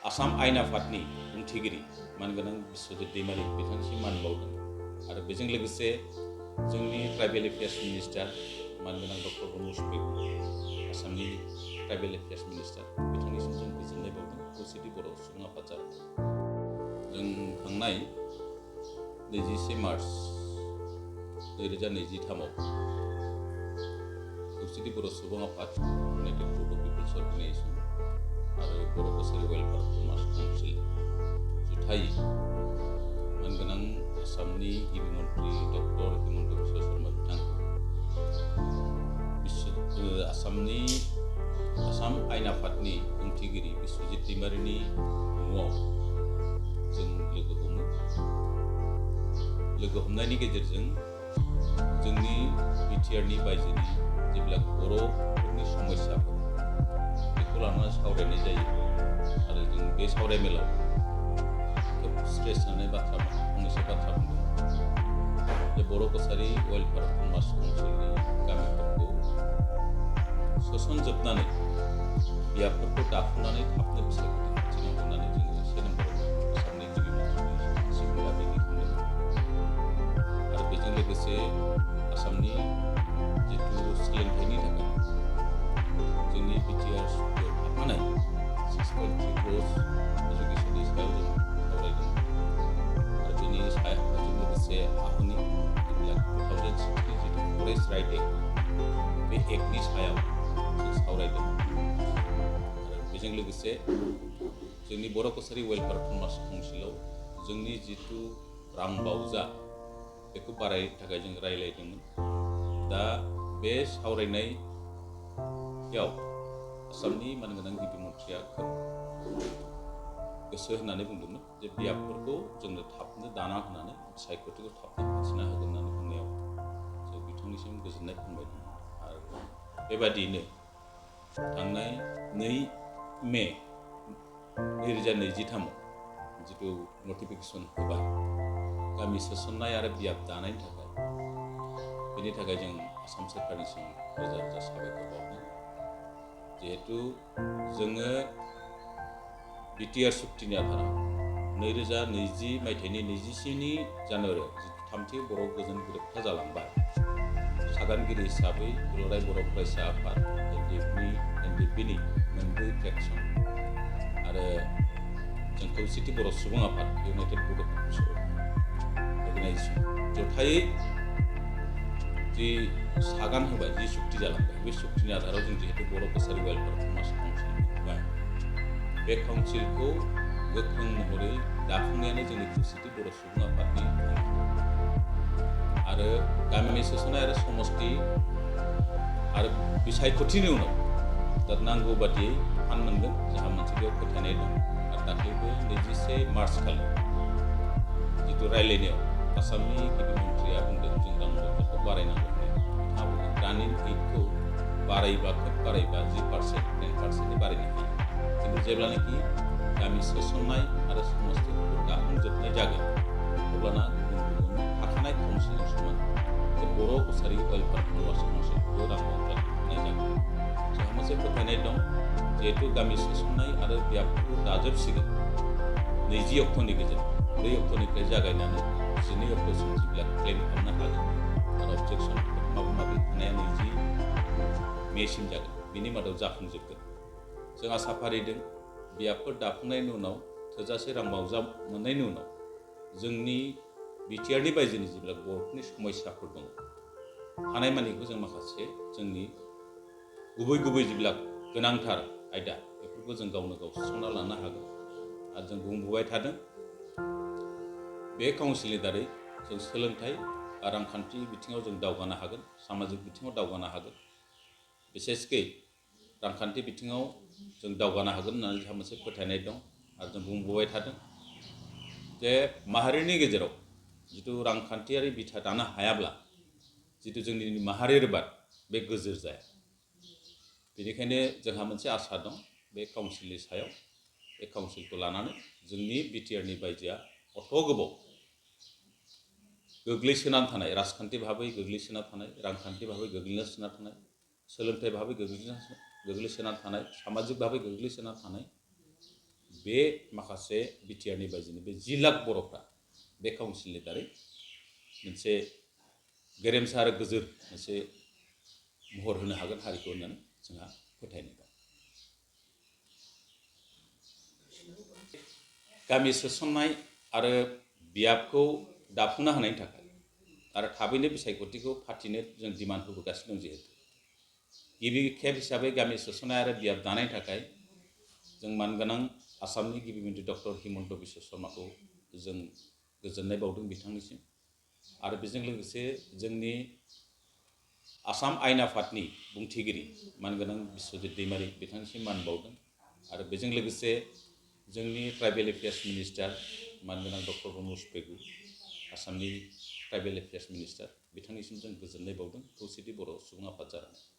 आसाम आयेन आफादनि बुंथिगिरि मानगोनां बिस्वजित दैमारि बिथांनिसिम मान बावदों आरो बेजों लोगोसे जोंनि ट्राइबेल एफेयार्स मिनिस्टार मानगोनां डक्टर रमेश बेगु आसामनि ट्राइबेल एफेयार्स मिनिस्टार बिथांनिसिम जों गोजोननाय बावदों खौसेथि बर' सुबुं आफादजों जों थांनाय 21 मार्च 2023 खौसेथि बर' सुबुं आफाद united group of people's organisation आरो बर' कसारि वेलफेयार समाज काउन्सिल जुथायै मानगोनां आसामनि गिबि मन्त्रि डक्टर हिमन्त बिश्व शर्मा बिथांखौ आसाम आयेन आफादनि बुंथिगिरि बिस्वजित दैमारिनि न'आव जों लोगो हमनायनि गेजेरजों जोंनि बिटिआरनि बायजोनि जेब्ला बर'फोरनि समस्याफोर बेखौ लानानै सावरायनाय जायो आरो जों बे सावरायमेलाव खोब स्ट्रेस जानाय फंनैसो बाथ्रा बुंदों जे बर' कसारि वेलफेयार समाज काउन्सिलनि गामिफोरखौ सोसनजोबनानै बियाबफोरखौ दाफुंनानै थाबनो फिसायख'थि खाथिनांगौ होननानै जोङो 1 नम्बराव आसामनि गिबि मन्थ्रि दाबिनि खालामदों आरो बेजों लोगोसे आसामनि जिथु सोलोंथाइनि थाखाय जोंनि बिटिआर सुक्तियाव थाफानाय 6.3 crores एजुकेसननि सायाव जों सावरायदों आरो बेनि सायावजों लोगोसे आहनि 2016 जिथु फरेस्ट राइट एक्ट बे एक्टनि सायाव जों सावरायदों आरो बेजों लोगोसे जोंनि बर' कसारि वेलफेयार समाज काउन्सिलाव जोंनि जिथु रां बावजा बेखौ बारायनो थाखाय जों रायज्लायदोंमोन दा बे सावरायनायाव आसामनि मानगोनां गिबि मन्थ्रिया खोब गोसो होननानै बुंदोंमोन जे बियाबफोरखौ जोंनो थाबनो दाना होनानै सायख'थिखौ थाबनो फाथिना होगोन होननानै बुंनायाव जों बिथांनिसिम गोजोननाय फोरमायदों आरो बेबादियैनो थांनाय 2 मे 2023 जिथु नटिफिकेसन होबाय गामि सोसननाय आरो बियाब दानायनि थाखाय बेनि थाखाय जों आसाम सोरखारनिसिम रोजा रोजा साबायखर बावदों जिहेतु जोङो बिटिआर सुक्तिनि आधाराव 2020 मायथाइनि 27 जानुवारियाव जिथु 3थि बर' गोजोन गोरोबथा जालांबाय सागानगिरि हिसाबै दुलाराय बर' फरायसा आफाद एनडिएफबिनि मोनब्रै फ्रेक्सन आरो जों खौसेथि बर' सुबुं आफाद united group of people's organisation जथायै जि सागान होबाय जि सुक्ति जालांबाय बे सुक्तिनि आधाराव जों जिहेतु बर' कसारि वेलफेयार समाज काउन्सिल होबाय बे काउन्सिलखौ गोख्रों महरै दाफुंनायानो जोंनि खौसेथि बर' सुबुं आफादनि आरो गामि सोसननाय आरो समष्टि आरो बिसायख'थिनि उनाव दा नांगौ बादियै फान्ड मोनगोन जोंहा मोनसे बेयाव फोथायनाय दं आरो दाख्लैबो 21 मार्च खालि जिथु रायज्लायनायाव आसामनि गिबि मन्थ्रिया बुंदों जों रां बावजाखौ बारायनांगौ होननानै बिथाङा बुंदों रानिं एइडखौ बारायबा खोब बारायबा 10% 10% बारायनो हायो खिन्थु जेब्लानाखि गामि सोसननाय आरो समष्टिफोरखौ दाफुंजोबनाय जागोन अब्लाना गुबुन गुबुन थाखानाय काउन्सिलजों समान जे बर' कसारि वेलफेयार समाज काउन्सिलखौ रां बावजा होनाय जागोन जोंहा मोनसे फोथायनाय दं जिहेतु गामि सोसननाय आरो बियाबफोरखौ दाजोबसिगोन 20 अक्ट'नि गेजेराव 4 अक्ट'निफ्राय जागायनानै 12 अक्ट'सिम जेब्ला क्लेम खालामनो हागोन आरो अबजेक्सन माबा माबि थानाया 20 मेसिम जागोन बिनि मादाव जाफुंजोबगोन जों आसा फारिदों बियाबफोर दाफुंनायनि उनाव थोजासे रां बावजा मोननायनि उनाव जोंनि बिटिआरनि बायजोनि जेब्ला बर'फोरनि समस्याफोर दङ हानायमानिखौ जों माखासे जोंनि गुबै जेब्ला गोनांथार आयदा बेफोरखौ जों गावनो गाव सुस्रांना लानो हागोन आरो जों बुंबोबाय थादों बे काउन्सिलनि दारै जों सोलोंथाइ रांखान्थि बिथिङाव जों दावगानो हागोन सामाजिक बिथिङाव दावगानो हागोन बिसेसकै रांखान्थि बिथिङाव जों दावगानो हागोन होननानै जोंहा मोनसे फोथायनाय दं आरो जों बुंबोबाय थादों जे माहारिनि गेजेराव जिथु रांखान्थियारि बिथा दानो हायाब्ला जिथु जोंनि माहारियारि बाद बे गोजोर जाया बेनिखायनो जोंहा मोनसे आसा दं बे काउन्सिलनि सायाव बे काउन्सिलखौ लानानै जोंनि बिटिआरनि बायजोआ अथ' गोबाव गोग्लैसोनानै थानाय राजखान्थि भाबै गोग्लैसोना थानाय रांखान्थि भाबै गोग्लैसोना थानाय सोलोंथाइ भाबै गोग्लैसोना थानाय सामाजिक भाबै गोग्लैसोना थानाय बे माखासे बिटिआरनि बायदिनो बे 10 लाख बर'फ्रा बे काउन्सिलनि दारै मोनसे गेरेमसा आरो गोजोर मोनसे महर होनो हागोन हारिखौ होननानै जोंहा फोथायनाय दं। गामि सोसननाय आरो बियाबखौ दाफुंनो हानायनि थाखाय आरो थाबैनो बिसायख'थिखौ फाथिनो जों डिमान्ड होबोगासिनो दं। जिहेतु गिबि खेब हिसाबै गामि सोसननाय आरो बियाब दानायनि थाखाय जों मानगोनां आसामनि गिबि मन्थ्रि डक्टर हिमन्त बिश्व शर्माखौ जों गोजोननाय बावदों बिथांनिसिम। आरो बेजों लोगोसे जोंनि आसाम आयेन आफादनि बुंथिगिरि मानगोनां बिश्वजित दैमारि बिथांनिसिम मान बावदों। आरो बेजों लोगोसे जोंनि ट्राइबेल एफेयार्स मिनिस्टार मानगोनां डक्टर रनज पेगु आसामनि ट्राइबेल एफेयार्स मिनिस्टार बिथांनिसिम जों गोजोननाय बावदों खौसेथि बर' सुबुं आफाद जानानै।